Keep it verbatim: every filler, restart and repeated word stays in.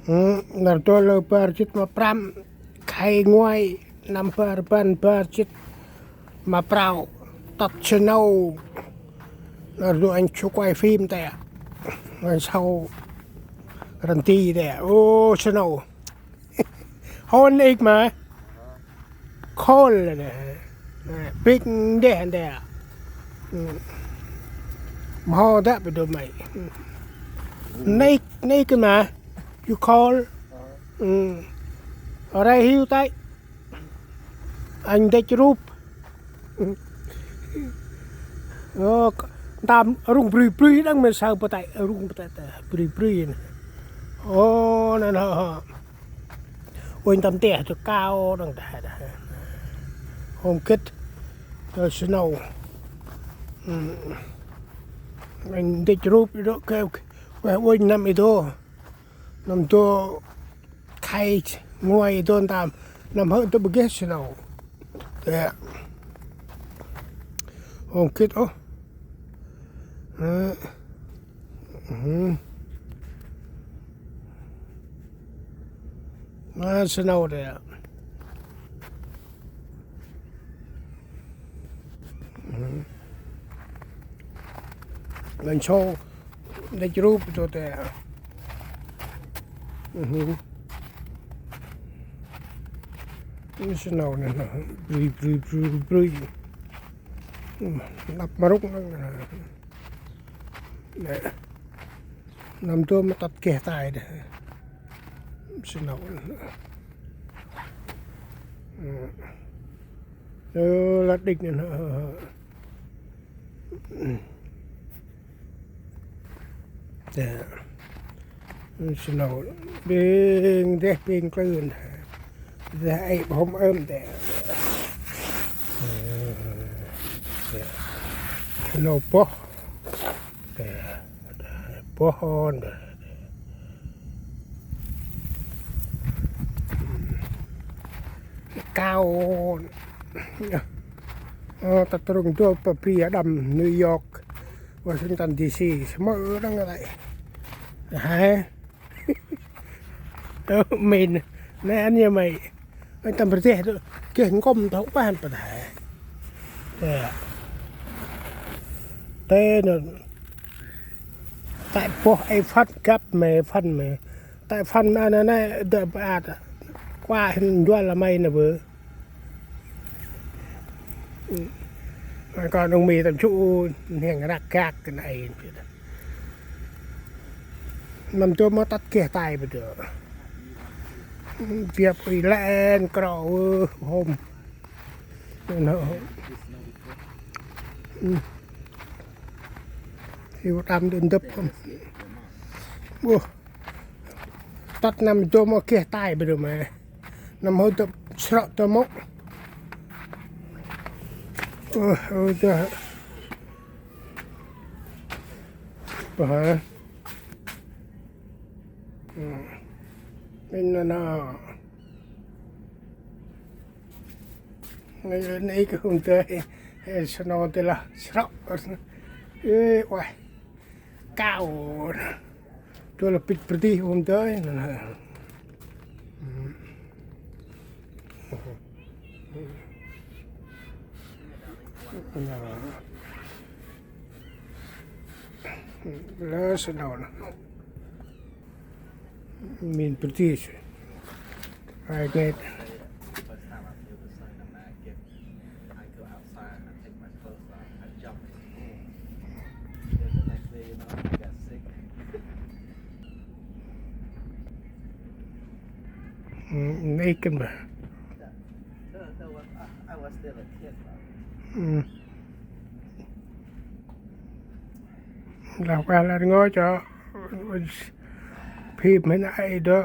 Nar dô lơ bar jêt ma prăm, khay nguay, năm bar rbăn bar jêt ma prao, tât snow. Nar dô anh chu quay phim tê. Anh sau răn ti tê. Ô, snow. Hôn ik ma. Cold nè. Big đeh đeh. Mho dak bê đô mày. Nê, nê kơ ma. You cold. Ở đây hiu tay. Anh đếch rup. Ô, tam rung brui brui đang mê sao bơ tay, rung bơ tay, brui brui nè. Ô, nè, nè. Ôi, tâm teh tu cao đang ta, ta. Hôm kít, ta snow. Anh đếch rup đô kêu, ôi, năm i đô. Năm đô khay nguay đô tâm, năm hơi đô bơ geh snow. Hôm kít, ô. Ơ. Ơ, snow đê. Lăn sô, đêch rup đô đê. Snow nê, nê, brui, brui, brui, brui. Lăp ma rŭng nê. Nê. Năm đô ma tât geh tay đê. Snow. Ơ, lăp đêch nê. Đê. Snow. Bêng đeh bêng klưn. Đê, ê, hôm ơm đê. Snow boh. Đê. Boh hôn đê. Cao. Ơ, ta trŭng dô pa bri đăm New York, Washington D C, smơ đăng lĕ. Hê. Ơ, mĭn. Nê ăn ya mày. Anh tâm bri tê, kê ngom thâu ban pa thê. Tê. Tê nê. Tại boh ê phăn găp mê, phăn mê. Tại phăn ma nê nê, đơ ba ta. Qua hên njual la mây nê bơ. Kon ung mi tâm chu niang rak gak kơ nê. Năm đô ma tât geh tay bơ đô. Biăp ui len krô ơ hôm. Nê. Hiu đăm đơ ndŭp hôm. Ơ. Tât năm đô ma geh tay bơ đô ma. Năm hô đŭp srŏ đô mŏ. Ơ, ơ, đơ. Bơ hă. Bên nê nê. Nê, nê kơ hôm tê, ê, snow tê lah, srŏ. Ê, ueh. Cao. Đô lah bĭch bri tê hôm tê. Nê, nê. Lơ snow nê. Mĭn bri tê. Ai nghe. Nê kơ ma. Lah, lah, lah, ngơi cho phim hên ai đô.